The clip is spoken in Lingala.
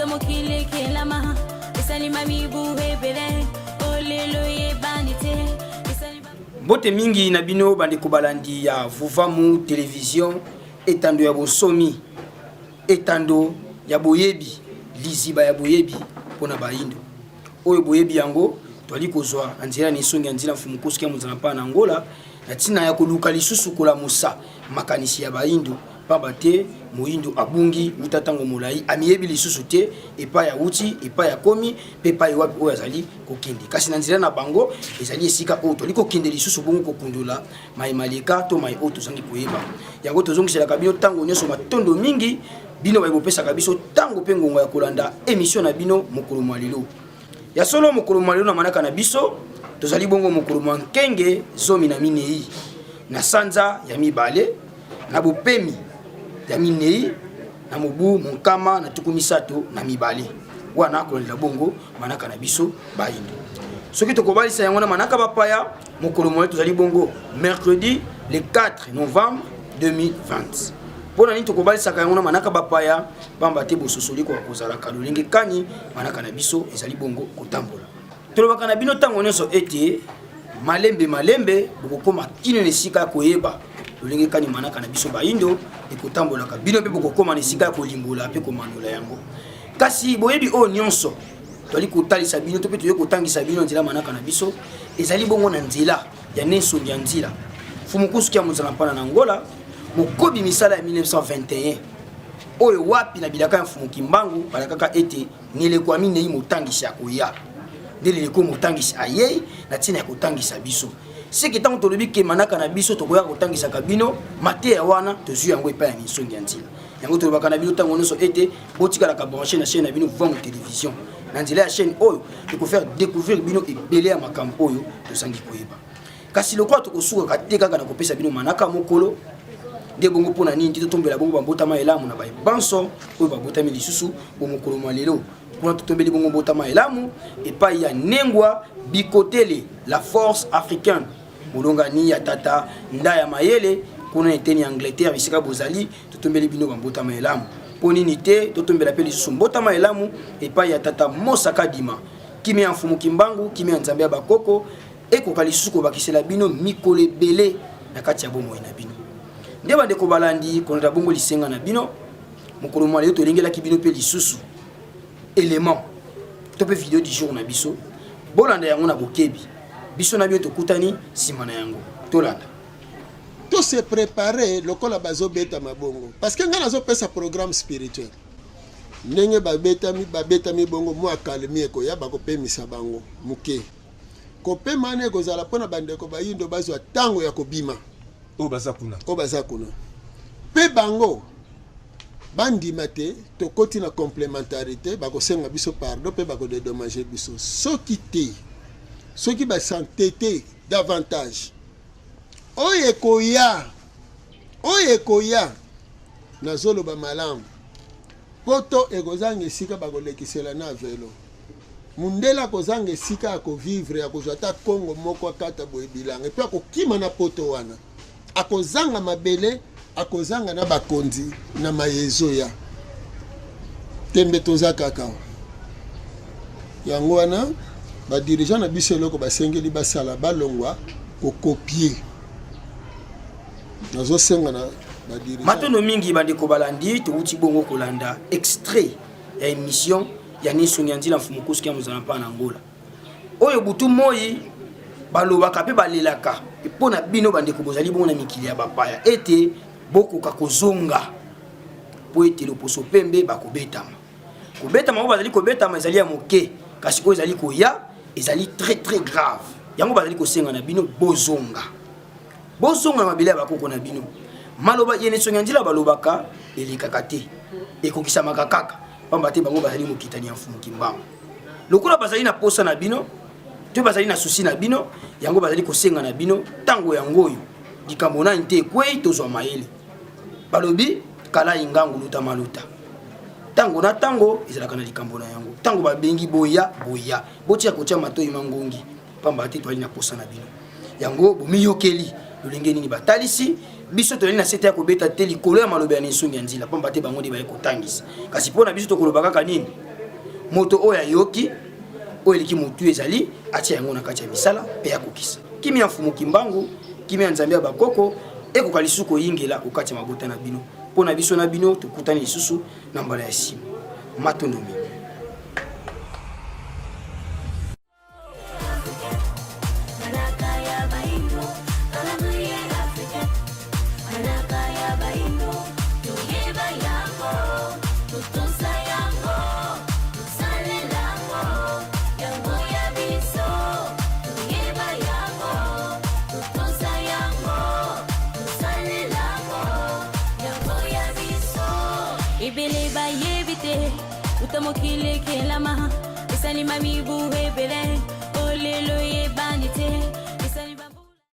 Uta mokili ekelama esalima mibu ebele olelo eyebani te. Mbote mingi na bino bandeko balandi ya Vuvamu Television, etando ya bonsomi, etando ya boyebi, liziba ya boyebi mpo na bayindo. Oyo boyebi yango toali kozwa na nzela na esongi ya nzela Mfumu Nkosi Kiambu Nzala Mpana na Angola na ntina ya koluka lisusu kolamusa makanisi ya bayindo, pamba te moyindo abungi wuta ntango molai, amiyebi lisusu te epai awuti, epai akomi mpe epai wapi oyo azali kokende. Kasi na nzela na bango ezali esika oyo toli kokende lisusu bongo kokundola maye maleka to maye oyo tozangi koyeba. Yango tozongiselaka bino ntango nyonso matondo mingi, bino baye bopesaka biso ntango mpe ngonga ya kolanda emission na bino mokolo mwa lelo. Ya solo mokolo mwa lelo na manaka na biso tozali bongo mokolo mwa nkenge 14 na sanza ya mibale na bopemi ya minei na mobu monkama na 32, wana kolandela bongo manaka na biso bayindo. Soki tokobalisa yango na manaka bapaya, mokolo moye tozali bongo mercredi le 4 novembre 2020. Mpo na nini tokobalisaka yango na manaka bapaya? Pamba te bososoli koka kozalaka lolenge kani manaka na biso ezali bongo kotambola. Tolobaka na bino ntango nyonso ete malembe malembe bokokoma kino na esika ya koyeba lolenge kani manaka na biso bayindo ekotambolaka. Bino mpe bokokoma na esika ya kolimbola mpe komanola yango. Kasi boyebi oyo nyonso toali kotalisa bino to mpe toyei kotangisa bino nzela manaka na biso ezali bongo na nzela ya Nensongi ya Nzila Mfumu Nkusu Kiambu Nzala Mpana na Angola, mokobi misala ya 1921 oyo wapi na bilaka ya Mfumu Kimbangu balakaka ete neleko ya minei motangisi akoya. Nde leleko motangisi ayei na ntina ya kotangisa biso. Seke ntango tolobi ke manaka na biso tokoyaka kotangisaka bino mateya wana, tozwi yango epai ya Nensongi ya Nzila. Yango tolobaka na bino ntango nyonso ete botikalaka branche na chaîne na bino Vuvamu Television. Na nzela ya chaîne oyo ekofaire découvrir bino ebele ya makambo oyo tozangi koyeba. Kasi lokola tokosukaka te kaka na kopesa bino manaka mokolo nde bongo, mpo na nini te totombela bongo bambotama elamu na baye banso oyo babotami lisusu bo mokolo mwa lelo? Kuna totombeli bongo mbotama elamu epai ya Nengwa Bikotele, la force africaine, molongani ya tata nda ya mayele kuna na eteni ya Angleterre bisika bozali. Totombeli bino bambotama elamu. Mpo nini te totombela mpe lisusu mbotama elamu epai ya tata Mosa Kadima? Kimia ya Mfumu Kimbangu, kimia ya Nzambe ya bakoko ekoka lisusu kobakisela bino mikolo ebele na kati ya bomoi na bino. Nde bandeko balandi, kolanda bongo lisenga na bino, mokolo mwa lelo tolengelaki bino mpe lisusu element to mpe video du jour na biso. Bolanda yango na bokebi. Biso na bino tokutani nsima na yango. Tolanda. To se preparer lokola bazobeta mabongo, parce que ngai nazopesa programme spirituel ndenge babetami, babetami bongo mwa calme ekoya, bakopemisa bango moke. Kopema wana ekozala mpona bandeko bayindo bazwa ntango ya kobima oyo baza kuna, oyo baza kuna mpe bango bandima te tokoti na complementarité, bakosenga biso pardon mpe bakodédommager biso. Soki te, soki basantete davantage, oyo ekoya, oyo ekoya, nazoloba malamu, poto ekozanga esika bakolekisela na velo. Mundele akozanga esika ya kovivre, ya kozwa ata kongo moko akata boye bilanga, epe akokima na poto wana, akozanga mabele, akozanga na bakonzi na mayezo ya tembe. Toza kaka yango wana badirigeant na biso eloko basengeli basala, balongwa kocopier. Nazosenga na badirigeant. Matondo mingi bandeko balandi. Towuti bongo kolanda extrait ya émission ya Nensongi ya Nzila Mfumu Nkusu Kiambu Nzala Mpana na Angola, oyo butu moi balobaka mpe balelaka mpo na bino bandeko bozali bongo na mikili ya bapaya, ete bokoka kozonga mpo ete loposo pembe bakobetama. Kobetama oyo bazali kobetama ezali ya moke, kasi oyo ezali koya ezali très très grave. Yango bazali kosenga na bino bozonga, bozonga na mabele ya bakoko na bino. Maloba ye Nensongi ya Nzila balobaka elekaka te, ekokisamaka kaka, pamba te bango bazali mokitani ya Mfumu Kimbangu. Lokola bazali na posa na bino to bazali na susi na bino, yango bazali kosenga na bino ntango yango oyo likambo nani te ekwei, tozwa mayele. Balobi kalai ngangu luta maluta, ntango na ntango ezalaka na likambo na yango. Ntango babengi boya, boya, botia kotia matoi mangongi, pamba te toali na posa na bino. Yango bomiyokeli lolenge nini batalisi biso. Tozali na sete ya kobeta te likolo ya maloba ya Nensongi ya Nzila, pamba te bango nde baye kotangisa. Kasi mpo na biso tokoloba kaka nini? Moto oyo ayoki oyo eleki motu ezali atia yango na kati ya misala mpe akokisa. Kimia ya Mfumu Kimbangu, kimia ya Nzambe ya bakoko ekoka lisusu koyingela okati ya mabota na bino. Mpo na biso na bino tokutani lisusu na mbala ya nsima. Matondo mingi. Ebele bayebi te uta mokili ekelama esalima mibu ebele olelo eyebani te.